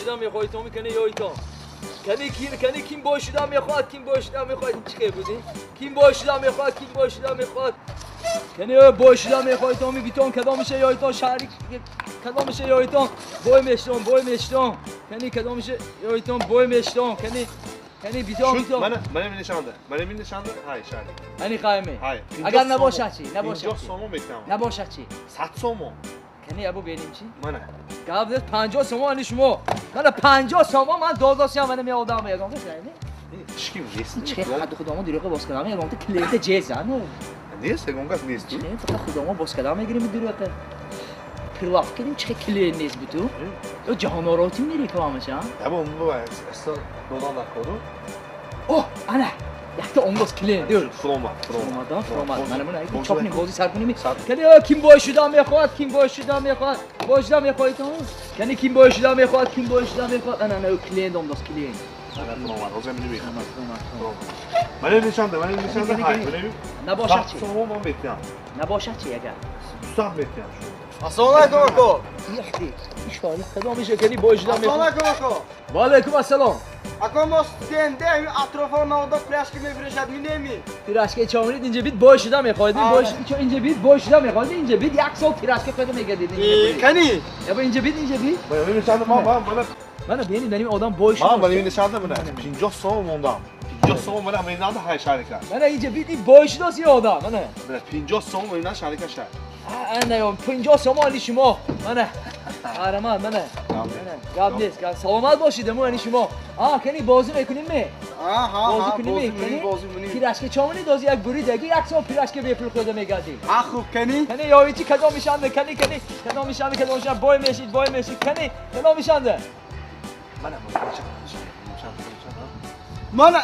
шуда мехоҳӣ то мекунӣ ёйтон. Кани кин кани ким бой шуда мехоҳад, ким бой шуда мехоҳад, чӣ хел будӣ? Ким бой шуда мехоҳад, ким бой шуда мехоҳад. Кани бой шуда мехоҳӣ то битон кадомиша ёйтон шаҳри кадомиша ёйтон бой мештон, бой мештон. Кани кадомиша ёйтон бой мештон. Кани кани битон битон. Мана мана нишонда. Мана нишонда. Ҳай шаҳри. Ани қайме. Ҳай. Агар набошад чӣ? Набошад. 50 сомон метам. Набошад чӣ? 100 сомон. Кани абу бинем чӣ? Мана. Гап нест 50 сомон ани шумо. Мана 50 сомон ман додосиям мана меодам ягон кас не? Ҳеч ким нест. Чӣ хадди худомо дурӯға боз кардам ягон та клиента ҷеза ну. Нест, ягон кас нест. Чӣ фақат худомо боз кардам мегирем дурӯға. Прилавка кардем чӣ клиент нест буту. Ё ҷаҳонороти мери кавамаша? Яба бува асло додан накору. О, ана якта онгоз клиент дур. Фуромад, фуромад. Фуромад, фуромад. Мана мана чопнем бозӣ сар кунем. Кани ким бой шуда мехоҳад, ким бой шуда мехоҳад. Бой шуда мехоҳӣ то? Кани ким бой шуда мехоҳад, ким бой шуда мехоҳад. Ана ана клиент ондоз клиент. Ана фуромад, ҳозир мени Фуромад, фуромад, фуромад. Мана нишонда, мана нишонда. Ҳай, мана. Набошад чӣ? Сомон ман метиям. Набошад чӣ агар? 200 метиям шумо. Ассалому алайкум ако. Яхти. Ишори кадомиша кани бой шуда Ассалому мехоҳад. алайкум ако. Ва алайкум ассалом. Ако мо стенде ҳамин атрофа навода пирашки мефурӯшад минеми. Тирашка чомрид инҷа бит бой шуда мехоҳед. Бой шуда инҷа бит бой шуда мехоҳед. Инҷа бит як сол тирашка қоида мегардид. Кани? Яба инҷа бит, инҷа бит. Мана нишонда ман ман мана Мана бинед мани одам бой шуда. Ман мана нишонда мана 50 сомон мондам. 50 сомон мана менанда ҳай шарика. Мана инҷа бит ин бой шудааст ин одам. Мана. Мана 50 сомон мена шарика ша. Ана ё 50 сомон али шумо. Мана. Қаҳрамон мана. Мана. Гап нест. Гап саломат бошед мо ани шумо. А кани бозӣ мекунем ме? Аҳа, Бозӣ кунем ме? бозӣ бозӣ мунем. Пирашка чомини дози як бури деги як сол пирашка бепул хӯрда мегардӣ. А хуб кани? Кани ёвичи кадом мешанда? Кани кани кадом мешанда? Кадом мешанда? Бой мешид, бой мешид. Кани кадом мешанда? Мана мана нишонда. Мана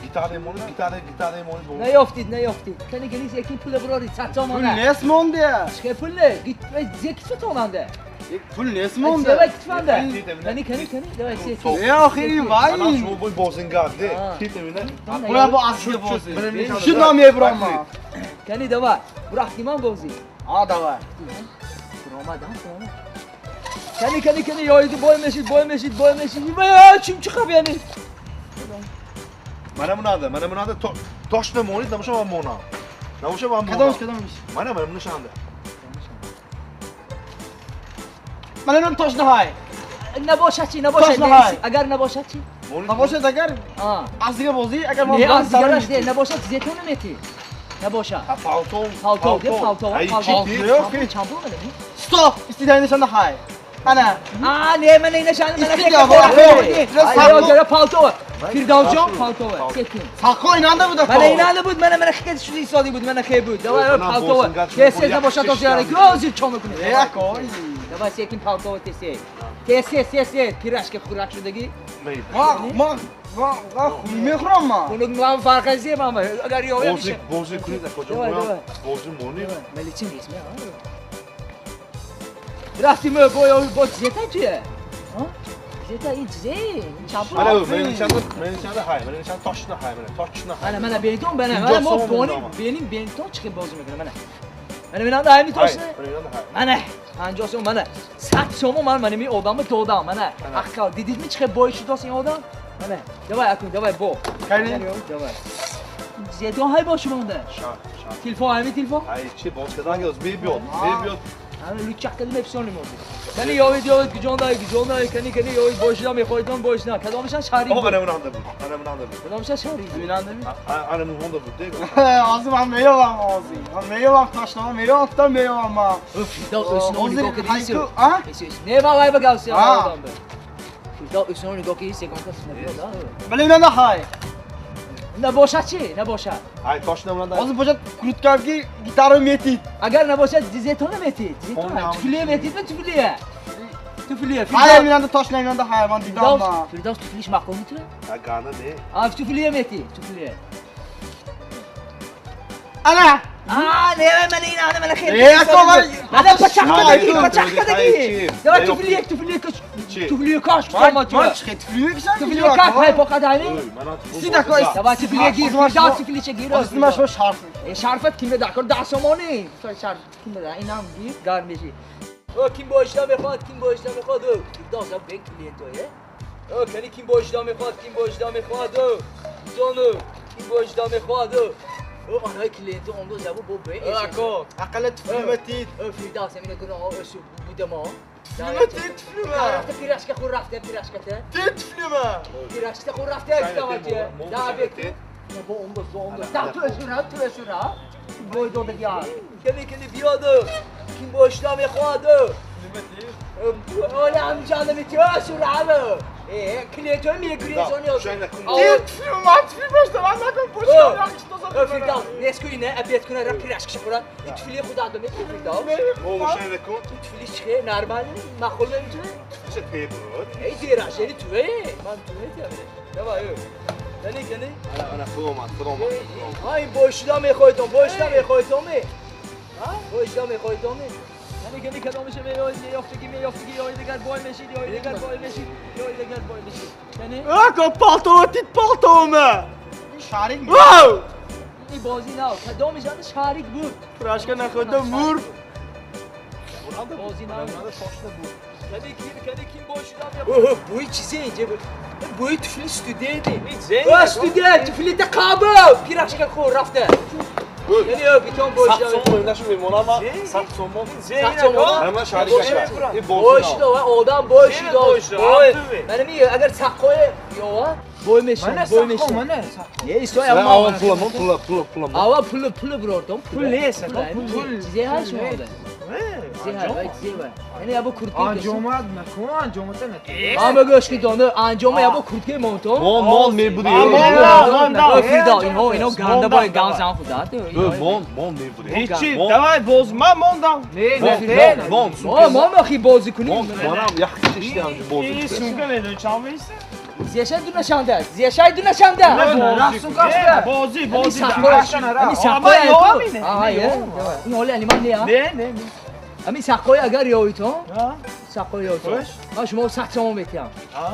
Гитара монед, гитара, гитара монед. Наёфтид, наёфтид. Кани кани яки пул бурорид 100 пул сомона. нест монде. Чӣ пул не? Зеки сотонанда. Пул нест монде. Давай китфанда. Кани кани кани давай се. Э охири вай. Мана шумо бой бозингар де. Тит мена. Бура бо асли бозӣ. Шуд намебурам ман. Кани давай. Бурахтиман бозӣ. А давай. Фуромад, ҳа фуромад. Кани кани кани ёиди бой мешид, бой мешид, бой мешид. Вай чим чиқаб яъне. Мана мунада, мана мунада точно монед, намоша ман монам. Намоша ман монам. Кадомш кадомш? Мана мана нишонда. Мана нам точно ҳай. Набошад чӣ? Набошад. Точно ҳай. Агар набошад чӣ? Набошад агар А. аз дига бозӣ агар ман Не, аз дигараш не, набошад зетон намети. Набошад. Палто, Палто, де палто, палто. Палто. Чанд пул мана? Стоп! Истидай нишонда ҳай. Ана. А, не, мана нишон, мана. Истида, бо. Палто. Фирдавсҷон палто. Секин. Сақо инанда буд ако. Мана инанда буд, мана мана хел шуди соди буд, мана хел буд. Давай палто. Тез тез набошад то зиёра. Гӯзир чо мекунӣ? Э ако. Давай секин палто тез тез. Тез тез тез тез пирашка хӯрак шудагӣ. Ма ма ма ма хун мехӯрам ман. Хунук ман фарқ аз ман агар ёя Бозӣ, бозӣ кунед ако ҷон. Давай, давай. Бозӣ монед. Мали чи нест ме? Рафтим бо ё бо зета чие? Зета ин чизе? Чанд пул? Мана мана нишонда, мана нишонда ҳай, мана нишонда точно ҳай, мана точно ҳай. Мана мана бентон бана. 50 Мана мо сомон боним, мондам. беним бентон чӣ бозӣ мекунам мана. Мана менанда ҳайми точно? Мана нишонда ҳай. Мана 50 сом мана 100 сом ман мана ми одамро додам мана. Аққал дидидми чӣ бой шудост ин одам? Мана давай акун давай бо. Кани? Давай. Зетон ҳай бо шумонда. Ша, ша. Телефон ҳайми телефон? Ҳай чи боз кардан газ мебиёд, мебиёд. Ҳама лучак кардем ефсоним озӣ. Кани ёвид ёвид куҷондай куҷондай кани кани ёвид бой шуда мехоҳидон бой шуда. Кадомашан шаҳри О, буд? мана мунанда буд. Мана мунанда буд. Кадомашан шаҳри буд? Инанда ми? Ана мунанда буд, де. Ҳозир ман меёвам ҳозир. Ман меёвам точно, ман меёвам, то меёвам ман. Фирдавс өсино Ҳозир нигоҳ кардӣ ҳайку, а? Не ва вай багавси А. одам бе. Фирдавс өсино нигоҳ кардӣ сегон кас набиёд. Бале инанда ҳай. Набошад чӣ? Набошад. Ҳай точно мунанда. Ҳозир бошад круткавки гитара метид. Агар набошад зетон наметид. Зетон Хонам. туфлия метид ва туфлия. Туфлия. Ҳай инанда точно инанда ҳай ман дидам Фирдавс, ман. Фирдавс туфлиш маъқул метура? Агана не. А туфлия метид, туфлия. Ана. А, не, мана ин, ана мана хел. Э, ако ман Мана пачақ кадаги, пачақ Ҳай, кадаги. чи? Давай Не, туфлия, туфлия каш. Чи? Туфлия каш, ман ман ман чӣ туфлия кишам? Туфлия каш, ҳай поқадани. Ой, мана Си дако Давай туфлия гир, Фирдавс туфлича гир. Ҳозир ман шумо шарф. Э, шарфат кимда дакор 10 сомони. Шарф кимда инам гир, гар меши. او کیم باشدا میخواد کیم باشدا میخواد او فردوس به کلینتوه او کنی کیم باشدا میخواد کیم باشدا میخواد او زونو کیم باشدا میخواد او او آنها کلینتو اون جواب بو به اكو اقل تفلمتيت او فردوس من كنا او شو بودما تفلمة رفت پیراشکه خور رفته پیراشکه ته تفلمة پیراشکه خور رفته اکتاماتیه دا بک با اون با اون دا تو اسورا تو اسورا بوی دو دیگه کنی کنی بیاد کیم باشدا میخواد اولا هم جانم تو اسورا ای کلیتو میگری زونیو تفلمة تفلمة باشدا نکن پشت فردوس نسکوینه ابیت کنه را پیراشکه خورا تفلی خدا دمه فردوس مو نکن تفلی چه نرمال مخول نمیتونه چه تی بود ای دیراش یعنی توه من توه تیامه دوا یو کنی کنی انا فرومات فرومات ها این باشدا میخوایتون باشدا میخوایتون می ها باشدا میخوایتون می کنی کنی کدامش میاد یافتگی میافتگی یا دیگر بای میشید یا دیگر بای میشید یا دیگر بای میشید کنی آقا پالتو تیت پالتو ما شاریک واو این بازی نه کدامش شاریک بود پراشکه نخورده مور بازی نه کنی کیم باشدا اوه بوی چیزی اینجا بود بوی تفلی استودیتی اوه استودیت تفلی تقابل پیراشکه خور رفته یعنی او بیتون باشدا 100 سوم نشو میمونم ما 100 سوم 100 سوم من شاریک باشدا آدم باشدا من میگم اگر سقای یا بوی میشه بوی میشه یه ایستای اما پول پول پول پول اول پول پول براتون پول نیست پول چیزی هست شما یعنی یابو کرتکی انجامات نکن انجامات نه اما گوش کی دانه انجام یابو کرتکی مونتو مون مون میبودی مون فیدا اینها اینا گنده با گان زن خدا مون مون میبودی هیچی давай боз ман мондам نه نه مون ما ما خی بازی کنیم منم یخ کشیدم بازی این سونکه میدونی چند میسته زیشای دو نشانده زیشای دو نشانده بازی بازی آها این حال انیمان نه نه نه همین سقای اگر یایتون سقای یایتون من شما 100 سوم میتیم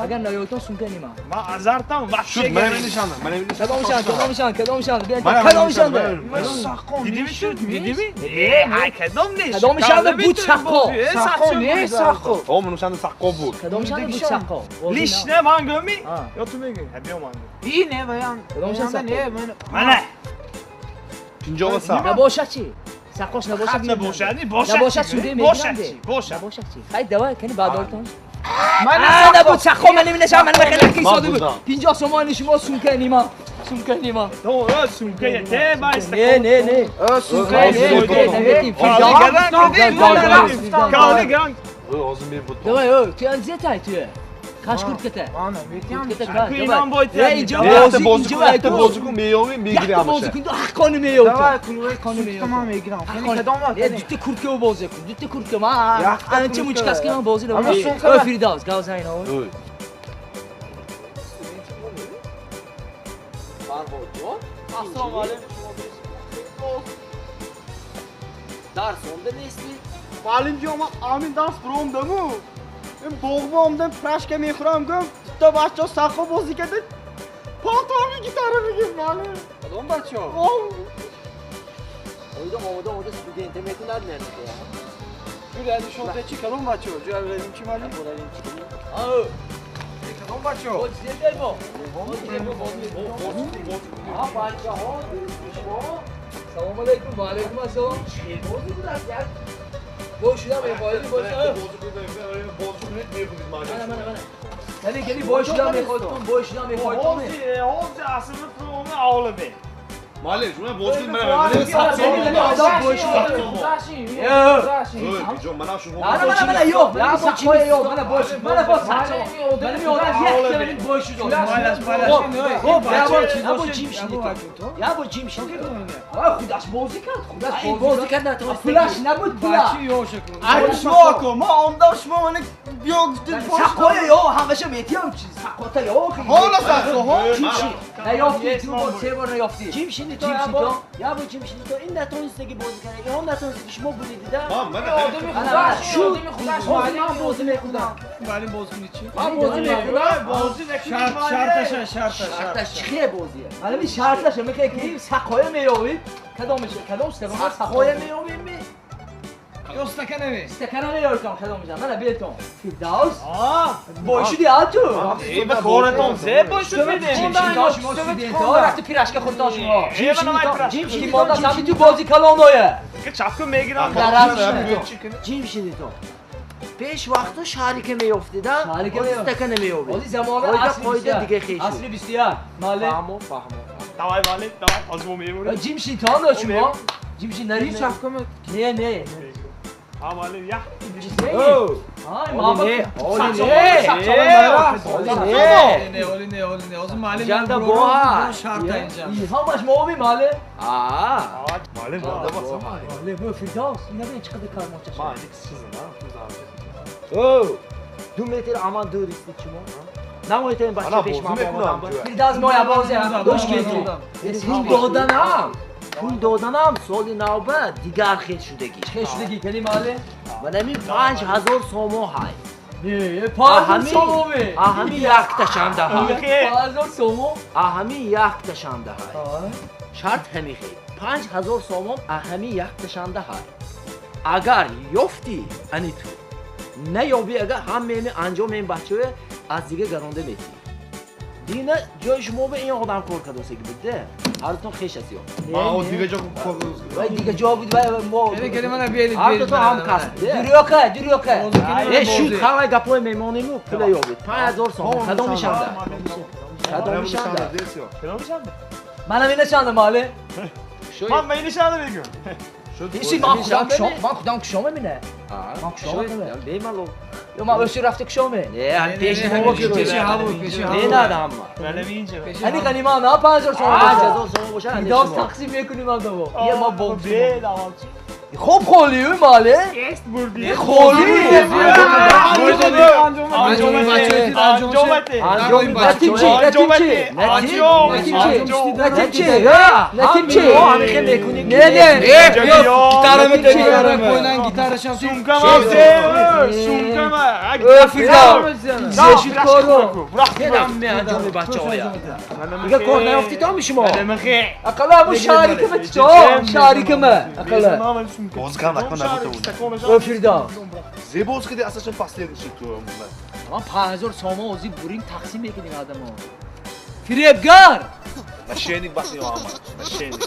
اگر نیایتون سونکه نیما من ازارتم وحشی من نشانم من کدامشان کدامشان کدامشان کدامشان دیدی شد دیدی ای کدام نیست کدامشان بود سقا سقا نیست سقا او من نشان سقا بود کدامشان بود سقا لیش نه من گمی یا تو میگی بیا من ای نه بیان کدامشان نه من من 53 نباشد چی سقاش نباشد نباشد باشد نباشد سوده باشد باشد نباشد چی خیلی دوا کنی بعدارتون من نبود سقا من نمی‌نشم من خیلی کی ساده بود 50 سومانی شما سونکه نیما سونکه نیما تو سونکه ته با نه نه نه سونکه نه نه کالی گران لازم بود دوا او تو انزه تای تو کاش کرد کته آنا میتیم اینجا بازی بازی کن میامی میگیری همش بازی کن دو حقانه میاوت давай кулвай تمام میگیرم یعنی کدام نه دوتا کرد که بازی کن دوتا کرد که ما انچه موچکاس که من بازی رو او فردوس گاز اینا السلام علیکم درس онда نیستی معلم جان من امین درس بروم دمو این باغ آمدم پرشکه میخورم گم تا بچه ها سقا بازی کرده پالتو میگی تره میگیم معلم کدام بچه ها؟ اویدم آمده آمده استودنت میکنند نه جور شما چی کدام بچه ها؟ جور ریم چی معلم؟ آه کدام بچه ها؟ با چیزی با با بچه ها سلام علیکم و علیکم السلام چه بازی بود از باشیدم میخوایدی باشیدم بازی کنید میبودید من من من کنی باشیدم میخوایدتون باشیدم میخوایدتون حوزی اصلا فرومه آلبه معلم شما بازی کنید من 100 سوم آدم باشیدم من من من یو من سقای یو من باش من با سقا من می آدم یک کلمه باشیدم خب یا با جیم شدی تو یا با جیم شدی خودش بازی کرد خودش بازی کرد نه پولش نبود پول شما کو ما آمدم شما من بیا گفتید سقای یا همش میتیم چیز سقاتا یا حالا سقا ها چی نیافتی تو با سه بار نیافتی جیم شدی تو یا با جیم شدی تو این نتونسته که بازی کنه این هم نتونسته که شما بودید دیدم آدمی خودش آدمی خودش من بازی میکنم ولی بازی کنی چی من بازی میکنم بازی شرطش شرطش چه بازیه حالا می شرطش میخوای که سقای میاوی کدامش کدام سقای سقای میاوی می Ё стакан ме? Стакан ме ёркам кадом мижам. Мана бетон. Фирдавс. Бой шуди а ту? Э, ба коратон зе бой шуд медем. Шумо студентҳо рафти пирашка хӯрдон шумо. Ҷим Ки монда сами ту бози калоное. Ки чапку мегирам. Ҷим шидито. Пеш вақту шарика меёфтида, Шарика меёфт. стакана меёбед. Ози замона Қоида асри қоида 21. дига хеш. Асри 21. Мале. Фаҳмо, фаҳмо. Давай, Вали, давай. Аз мо мемурем. Ҷим шитон шумо. Ҷим ши нари. Ин чапкама Не, не. Ҳа, Вали, я. Ай, Оли мама. не, оли не. Оли не. Не, оли не, оли не. Озу маълим Ҷанда боҳа. шарта инҷа. Ҳамаш моми мале. Аа. Маълим монда баса. Мале, бо Фирдавс, ина бин чӣ қадар кармонча шуд. Ма ник чизна. О, 2 метр аман дур истед шумо. Намоитен бача Ана пеш бозӣ ман мекунам. омадам. Фирдавс моя бозе. Гӯш кунед. Пул доданам. Пул доданам соли навба дигар хел шудагӣ. Хел шудагӣ кани мале? Ман ҳамин 5000 сомон ҳай. Не, 5000 сомон. А ҳамин якташанда ҳай. 5000 сомон. А ҳамин якташанда ҳай. Шарт ҳамин хел. 5000 сомон а ҳамин якташанда ҳай. Агар ёфтӣ, ани ту. Наёбӣ агар ҳамаи анҷоми ин бачаҳо аз дига гаронда метӣ. Дина ҷои шумо ба ин одам кор кардосаги буд-да. Ҳардутон хеш аст ё. Ма о дига ҷо кор. Вай дига ҷо буд вай мо. Кели кели мана биелид. Ҳардутон ҳам касб. Дурёка, дурёка. Э, шуд халай гапҳои мемонему пула ёбед. 5000 сомон кадомишанда? Кадомишанда? Манам ина чанда мале? Ман ма инишанда мегӯм. Иши ман худам кушом, ман худам кушом мебине. Ман кушом мебине. Бемалол. Ё ман өши рафта кушом ме. Не, ҳам пеши мо Пеши ҳаво, пеши ҳаво. Не нада ҳама. Вале инҷа. Ани ғанима на 5000 сомон. 5000 сомон бошад. Фирдавс тақсим мекунем ман дово. Е ма бо. Бе, Хоб холӣ мале? Эст бурди. Холӣ. Анҷомате. Анҷоми Натимчи, натимчи. Анҷом. Натимчи. Натимчи. Мо ҳамин хел мекунем. Не, не. Гитара метани, гитара қойнан, гитарашам. Сумкама, сумкама. Э, Фирдавс. Зешид коро. Ҳаме анҷоми бачаҳоя. Дига кор наёфтидоми шумо? Ақалла бу шарикама чо? Шарикама. Ақалла. Боз кам накун набута буд. Э, Фирдавс. Зе боз киди асашон последний шид ту. Ман 5000 сомон ози бурим тақсим мекунем адамо. Фиребгар. Мошенник бас ё ама. Мошенник.